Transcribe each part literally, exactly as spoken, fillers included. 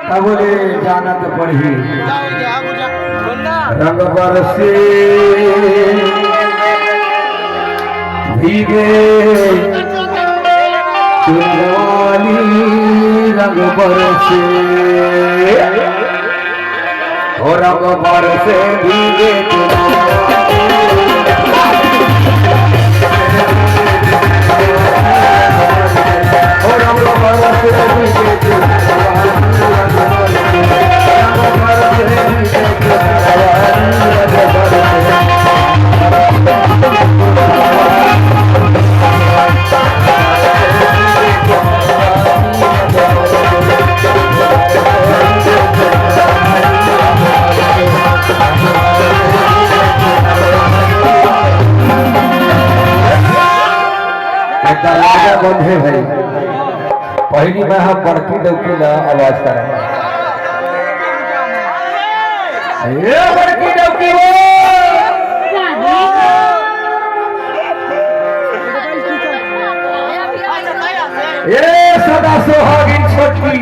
तब ले जानत पड़ही। रंग बरसे भीगे चुनवाली, रंग बरसे, ओ रंग बरसे भीगे चुनवाली। दरवाजा बंद हे भाई। पहिली मैं ह बड़की डौकी ला आवाज करा। ए बड़की डौकी हो। ए सदा सुहागिन छोटकी।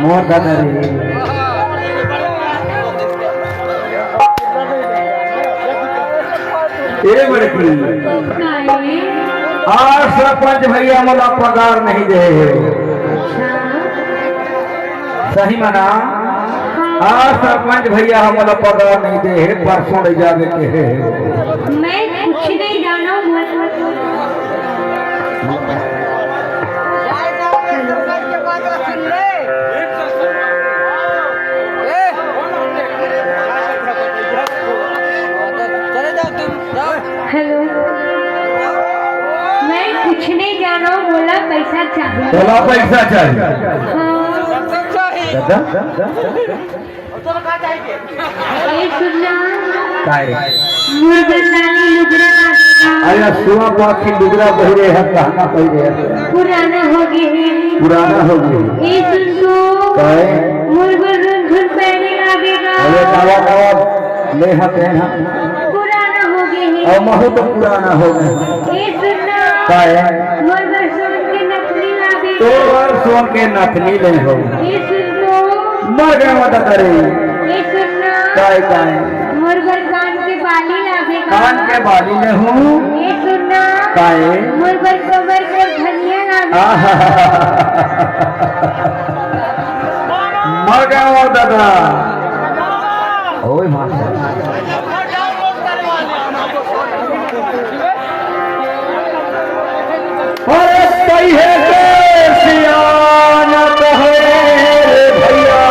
मोर दादा रे। ए बड़की, आज सरपंच भैया मोला पगार नहीं दे हे। सही मना, आज सरपंच भैया मोला पगार नहीं दे हे, परसों ले जावे के हे। मैं कुछ नहीं जाना हूँ। चले जाओ तुम, जाओ। हेलो, मैं कुछ नहीं जाना हूँ, मोला पैसा चाहिए। तोला पैसा चाहिए? हाँ। दादा? ए सुनना। काय? मोर बर लाली लुगरा ला देना। अरे सुआ पाखी लुगरा पहिरे हे, गहना पहिरे हे। पुराना हो गे हे। पुराना हो गे हे। ए सुन तो। काय? मोर बर रुनझुन पहने ला देना। अरे नवा नवा ले हा पहना। पुराना हो गे हे। अउ महू तो पुराना हो गे। ए सुनना। काय? मोर बर सोन के नथनी ला देना। तोर बर सोन के नथनी ले हो। ए सुन तो। मर गया मत करे। ए सुनना। काय, काय? मोर बर कान के बाली लाबे का? कान के बाली ले हूँ। ए सुनना। काय? मोर बर कमर के धनिया लाबे का? आहा। मर गया मत दादा। ओए मास्टर। अरे कहिए के सियान कहे रे भैया,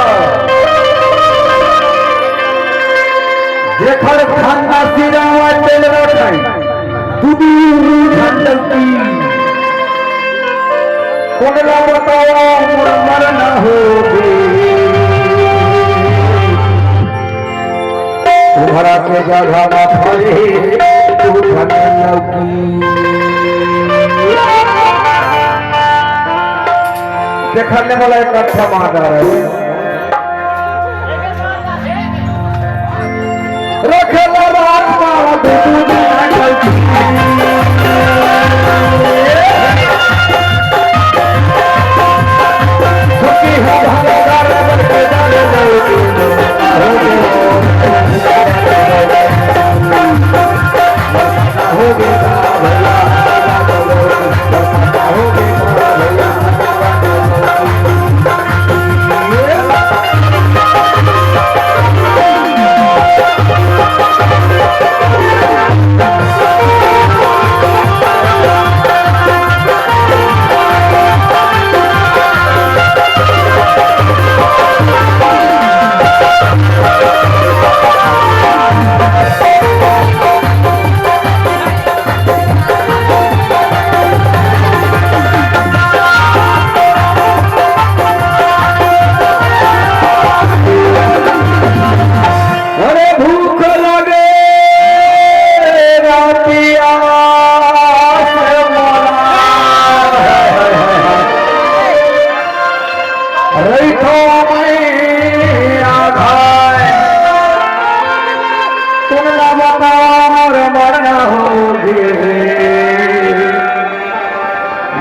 जेकर ठंडा सिरा में तेल रखे, दू दू घंटा की, कोनला बताओ मोर मरना हो गे। तुम्हरा के जगह में फरी तू धन लौकी। देखा ले मोला एक अच्छा मार रहा है। रखे ला रात में दू दू घंटा। अरे भूख लगे रातिया से मोला। रहिथो मैं आघाय, तुम ना बताओ मोर मरना हो गे,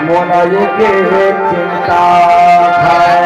मोला ये के चिंता खाय।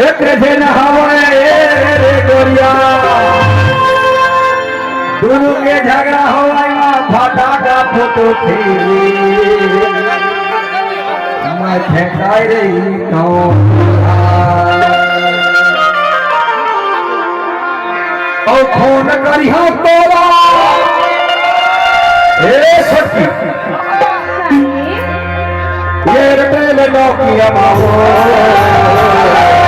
एक झन हवय, ए रे रे गोरिया, दुनू के झगड़ा होवय मा फटाका फुटथे। मैं फेंकाय रही कौन? अउ फोन करिहा तोला। ए सखी, ये रे ले नौकिया बाबू।